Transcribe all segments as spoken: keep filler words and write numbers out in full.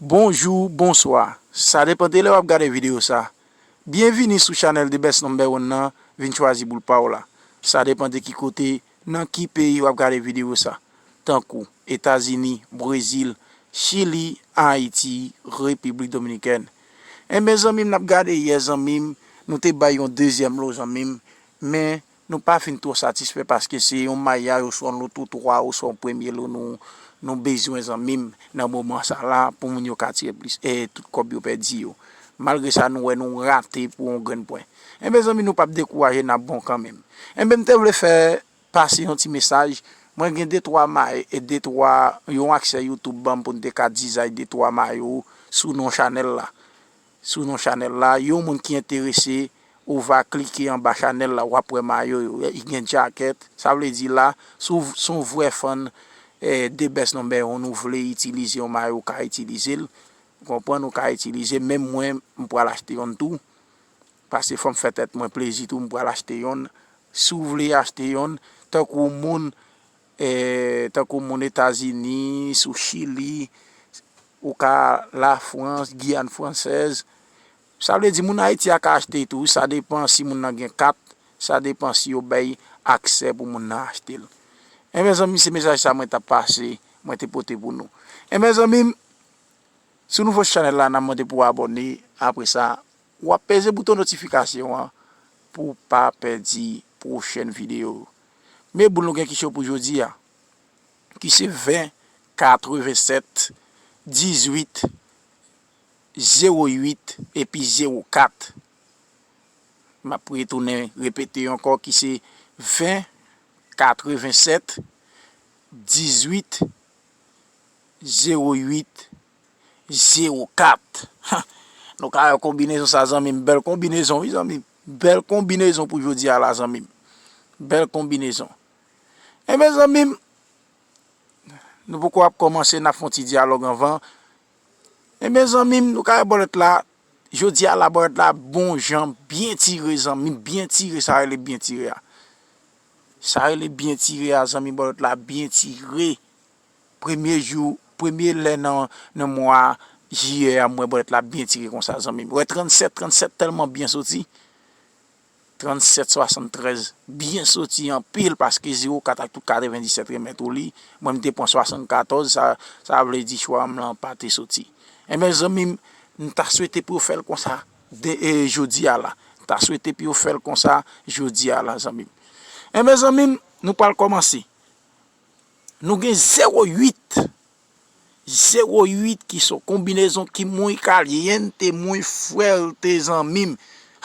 Bonjou, bonswa. Sa depann de lè w ap gade videyo sa. Byenvini sou chanèl The Best Number One nan, vin chwazi boul pa w la. Sa depann de ki kote, nan ki peyi w ap gade videyo sa. Tankou Etazini, Brezil, Chili, Ayiti, Repiblik Dominikèn. Enben zanmi m, n ap gade yè zanmi m, nou te bay yon dezyèm lo zanmi m, men nou pa fin twò satisfè paske se yon mayaj oswa yon loto twa oswa yon premye lo nou, nou bezwen zanmi m nan moman sa la pou moun yo ka tire plis e tout kòb yo pèdi yo. Malgre sa nou wè nou rate pou yon grenn pwen. Enben zanmi nou p ap dekouraje n ap bon kanmenm. Enben m te vle fè pase yon ti mesaj. Mwen gen de twa may e de twa yon aksè YouTube ban m pou n te ka dizay de twa mayo sou non chanèl la. Sou non chanèl la, yon moun ki enterese ou va klike anba chanèl la, w ap wè mayo yo. Li gen djakèt, sa vle di la, si w se yon vrè fan eh, The Best Number One ou vle itilize yon mayo ou ka itilize l. Ou konprann, ou ka itilize, menm mwen m pral achte yonn tou. Paske fò m fè tèt mwen plezi tou, m pral achte yonn. Si w vle achte yonn, tankou moun, eh, tankou moun Etazini, sou Chili, ou ka Lafrans, Giyàn Fransèz. Sa vle di moun Ayiti a ka achte tou, sa depann si moun nan gen kat, sa depann si yo bay aksè pou moun nan achte l. Enben zanmi, se mesaj sa mwen t ap pase, mwen te pote pou nou. Enben zanmi m, si w nouvo sou chanèl la, n ap mande pou w abòne. Apre sa, w ap peze bouton notifikasyon an pou w pa pèdi pwochèn videyo. Men boul nou gen ki cho pou jodi a, ki se ven, katrevennsèt, dizuit, zewo uit epi zewo kat. M ap retounen repete ankò ki se ven, katrevennsèt, dizuit, zewo uit, zewo kat. Ha! Nou ka wè konbinezon sa zanmi m, bèl konbinezon wi zanmi m. Bèl konbinezon pou jodi a la zanmi m. Bèl konbinezon. Enben zanmi m, nou poko ap kòmanse, n ap fè yon ti dyalòg anvan. Enben zanmi m, nou ka wè bòlèt la, jodi a la bòlèt la bon jan, byen tire zanmi m, byen tire, sa rele byen tire a. Sa rele byen tire a zanmi, bòlèt la byen tire. Premye jou, premye lè nan, nan mwa jiyè a, m wè bòlèt la byen tire konsa zanmi m. Wè trannsèt, trannsèt tèlman byen soti. Trannsèt swasanntrèz byen soti anpil paske zewo kat ak tout katrevenndisèt remèt ou li. Mwen m te pran swasannkatòz, sa, sa vle di chwa m lan pa te soti. Enben zanmi m, m ta swete pou yo fè l konsa de, e, jodi a la. M ta swete pou yo fè l konsa jodi a la zanmi m. Enben zanmi m, nou pral kòmanse. Nou gen zewo uit. Zewo uit ki se yon konbinezon ki muy caliente, muy fuerte zanmi m.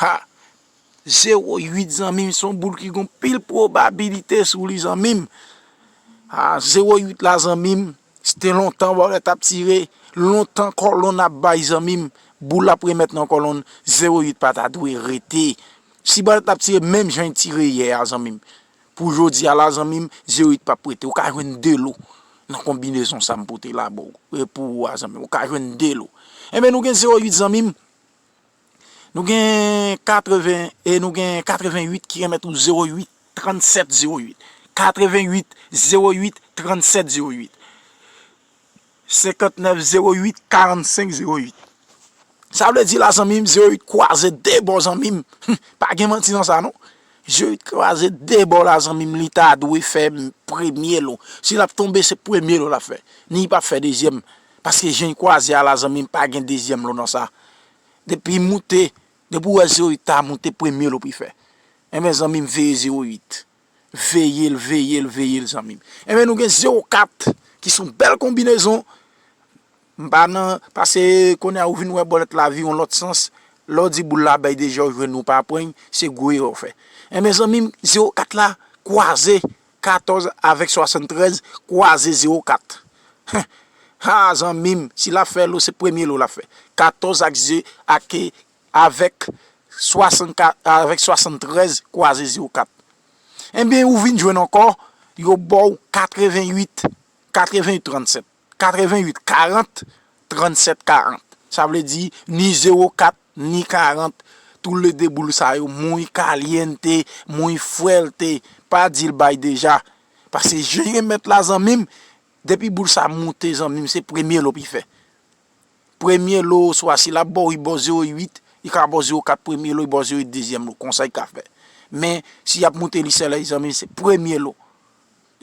Ha! Zewo uit zanmi m, se yon boul ki gen pil pwobabilite sou li zanmi m. Ha, zewo uit la zanmi m, se te lontan bòlèt ap tire, lontan kòlonn ap bay zanmi m, boul ap remèt nan kòlonn, zewo uit pa ta dwe rete. Si bòlèt ap tire menm jan l tire yè a zanmi m, pou jodi a la zanmi m, zewo uit p ap rete. Ou ka jwenn de lo nan konbinezon sa m pote la ba w, e, pou ou a zanmi m. Ou ka jwenn de lo. Enben nou gen zewo uit zanmi m. Nou gen katreven, e nou gen katreven uit ki remèt ou zewo uit, trannsèt zewo uit. Katreven uit, zewo uit, trannsèt zewo uit. Senkantnèf zewo uit, karannsenk zewo uit. Sa vle di la zanmi m, zewo uit kwaze de bò zanmi m. Pa gen manti nan sa non. Zewo uit kwaze de bò la zanmi m, li ta dwe fè premye lo. Si l ap tonbe, se premye lo l ap fè. Ni li p ap fè dezyèm. Paske jan l kwaze a la zanmi m, pa gen dezyèm lo nan sa. Depi moute, depi w wè zewo uit ta moute, premye lo pou l fè. Enben zanmi m, veye zewo uit. Veye l, veye l, veye l zanmi m. Enben nou gen zewo kat ki se yon bèl konbinezon. M pa nan, paske kounye a ou vin wè bòlèt la vire yon lòt sans. Lè w di boul la bay deja ou jwenn ou pa pran l, se gwo erè w fè. Enben zanmi m, zewo kat la kwaze katòz avèk swasanntrèz kwaze zewo kat. Ha zanmi m, si l ap fè lo, se premye lo l ap fè. Katòz ak ze, ak, e, avèk swasannkat, avèk swasanntrèz kwaze zewo kat. Enben ou vin jwenn ankò, yo ba w katreven uit, katreven uit trannsèt, katreven uit karant, trannsèt karant. Sa vle di ni zewo kat ni karant, toulede boul sa yo muy caliente, muy fuerte, pa di l bay deja. Paske jan yo mèt la zanmi m, depi boul sa moute zanmi m, se premye lo pou l fè. Premye lo, oswa si l ap ba w, li ba w zewo uit, li ka ba w zewo kat premye lo, li ba w zewo uit dezyèm lo. Konsa li ka fè. Men, si y ap moute li sèlè, zanmi m, se premye lo.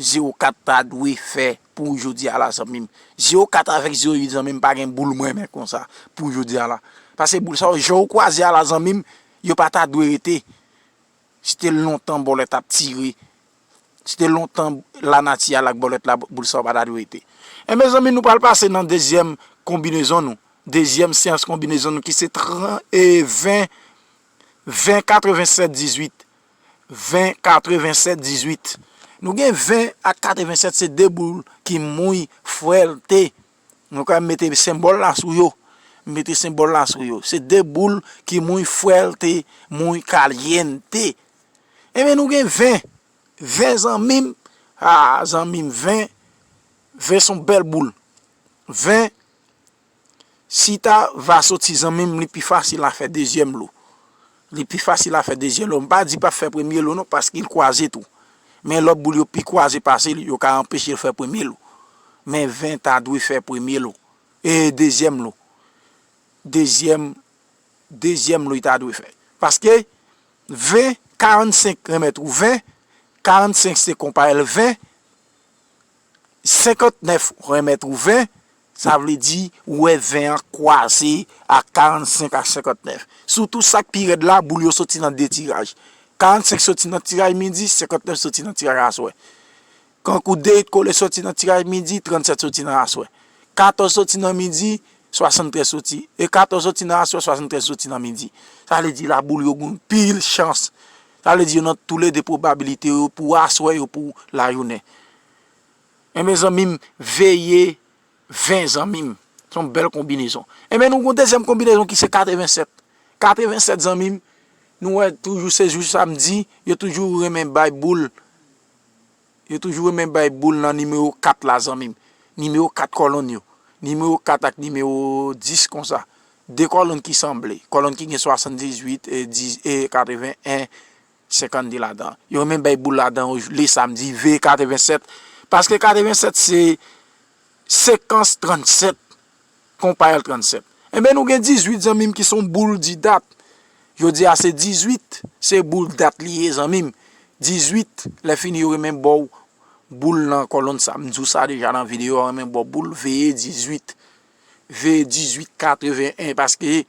Zewo kat ta dwe fè pou jodi a la, zanmi m. Zewo kat avèk zewo uit, zanmi m, pa gen boul mwen renmen konsa pou jodi a la. Paske boul sa yo, jan yo kwaze a la, zanmi m, yo pa ta dwe rete. Si te lontan bòlèt ap tire, si te lontan lanati a l ak bòlèt la, boul sa yo pa ta dwe rete. Enben, zanmi, nou pral pase nan dezyèm konbinezon nou. Dezyèm seyans konbinezon nou ki se tran-, e, ven, ven katrevennsèt dizuit. Ven katrevennsèt dizuit. Nou gen ven ak katrevennsèt, se de boul ki muy fuerte. Nou ka mete senbòl la sou yo. Mete senbòl la sou yo. Se de boul ki muy fuerte, muy caliente. Enben, nou gen ven. Ven, zanmi m. Ah, zanmi m, ven. Ven se yon bèl boul. Ven, si ta va soti, zanmi m, li pi fasil a fè dezyèm lo. Li pi fasil a fè dezyèm lo. M pa di p ap fè premye lo non, paske l kwaze tou. Men lòt boul yo pi kwaze pase l, yo ka anpeche l fè premye lo. Men ven ta dwe fè premye lo. E dezyèm lo. Dezyèm, dezyèm lo li ta dwe fè. Paske ven, karannsenk remèt ou ven, karannsenk se konpayèl ven, senkantnèf remèt ou ven, sa vle di ou wè ven an kwaze ak karannsenk ak senkantnèf. Sitou sa k pi rèd la, boul yo soti nan de tiraj. Karannsenk soti nan tiraj midi, senkantnèf soti nan tiraj aswè. Kankou de it kole soti nan tiraj midi, trannsèt soti nan aswè. Katòz soti nan midi, swasanntrèz soti. E katòz soti nan aswè, swasanntrèz soti nan midi. Sa vle di laboul yo gen pil chans. Sa vle di yo nan toulede pwobabilite yo pou aswè yo pou lajounen. Enben zanmi m, veye ven zanmi m. Se yon bèl konbinezon. Enben nou gen yon dezyèm konbinezon ki se katrevennsèt. Katrevennsèt zanmi m, nou wè toujou se jou samdi, yo toujou renmen bay boul. Yo toujou renmen bay boul nan nimewo kat la zanmi m. Nimewo kat kòlonn yo. Nimewo kat ak nimewo dis konsa. De kòlonn ki sanble. Kòlonn ki gen swasanndizuit e dis, e katreven en, senkannde ladan. Yo renmen bay boul ladan yo le samdi, veye katrevennsèt. Paske katrevennsèt se sekans trannsèt, konpayèl trannsèt. Enben nou gen dizuit zanmi m ki se yon boul di dat. Jodi a se dizuit, se boul dat li ye zanmi m. Dizuit, lè fini yo renmen ba w boul nan kòlonn sa. M di w sa deja nan videyo, yo renmen ba w boul, veye dizuit. Veye dizuit katreven en paske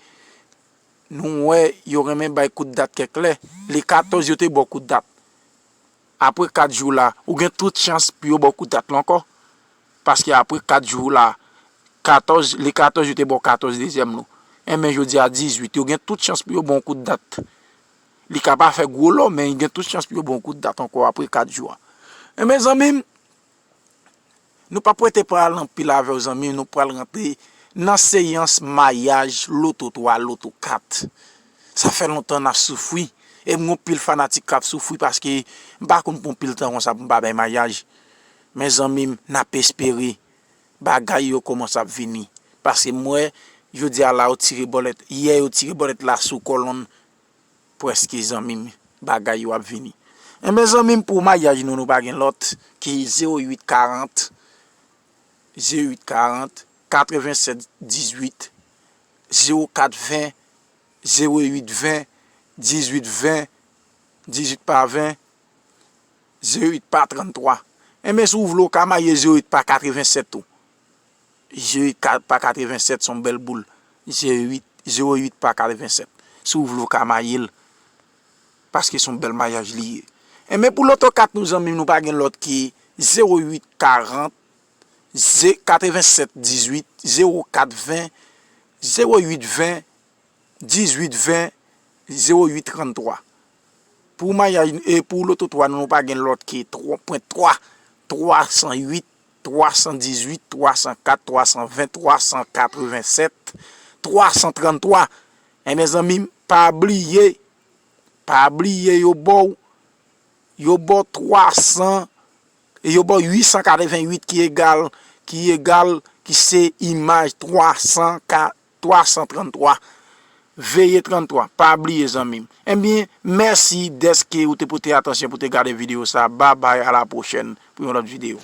nou wè yo renmen bay kout dat kèk lè. Le katòz yo te ba w kout dat. Apre kat jou la, ou gen tout chans pou yo ba w kout dat la ankò. Paske apre kat jou la, katòz, le katòz yo te ba w katòz dezyèm lo. Enben jodi a dizuit, yo gen tout chans pou yo ba w kout dat. Li ka pa fè gwo lò, men gen tout chans pou yo ba w kout dat ankò apre kat jou a. Enben zanmi m, nou p ap rete pale anpil avè w zanmi m, nou pral rantre nan seyans mayaj loto twa, loto kat. Sa fè lontan n ap soufri. E m gen yon pil fanatik k ap soufri paske m pa konn pran pil tan konsa pou m pa bay mayaj. Men zanmi m, n ap espere bagay yo kòmanse ap vini. Paske m wè, jodi a la yo tire bòlèt, yè yo tire bòlèt la sou kòlonn, prèske zanmi m, bagay yo ap vini. Enben zanmi m, pou mayaj nou, nou pa gen lòt ki zewo uit karant, zewo uit karant, katrevennsèt dizuit, zewo kat ven, zewo uit ven, dizuit ven, dizuit pa ven, zewo uit pa tranntwa. Enben si w vle w ka maye zewo uit pa katrevennsèt tou. Zewo uit pa katrevennsèt se yon bèl boul. Zewo uit, zewo uit pa katrevennsèt. Si w vle w ka maye l. Paske se yon bèl mayaj li ye. Enben pou loto kat nou zanmi m, nou pa gen lòt ki zewo uit karant, ze-, katrevennsèt dizuit, zewo kat ven, zewo uit ven, dizuit ven, zewo uit tranntwa. Pou mayaj, e pou loto twa nou, nou pa gen lòt ki twa pwen twa, twa san uit, twa san dizuit, twa san kat, twa san ven, twa san katrevennsèt, twa san tranntwa. Enben zanmi m, pa bliye, pa bliye yo ba w, yo ba w twa san, e yo ba w uit san katreven uit ki egal, ki egal, ki se imaj twa san ka, twa san tranntwa. Veye tranntwa, pa bliye zanmi m. Enben, mèsi dèske ou te pote atansyon pou te gade videyo sa. Babay, a la pwochèn pou yon lòt videyo.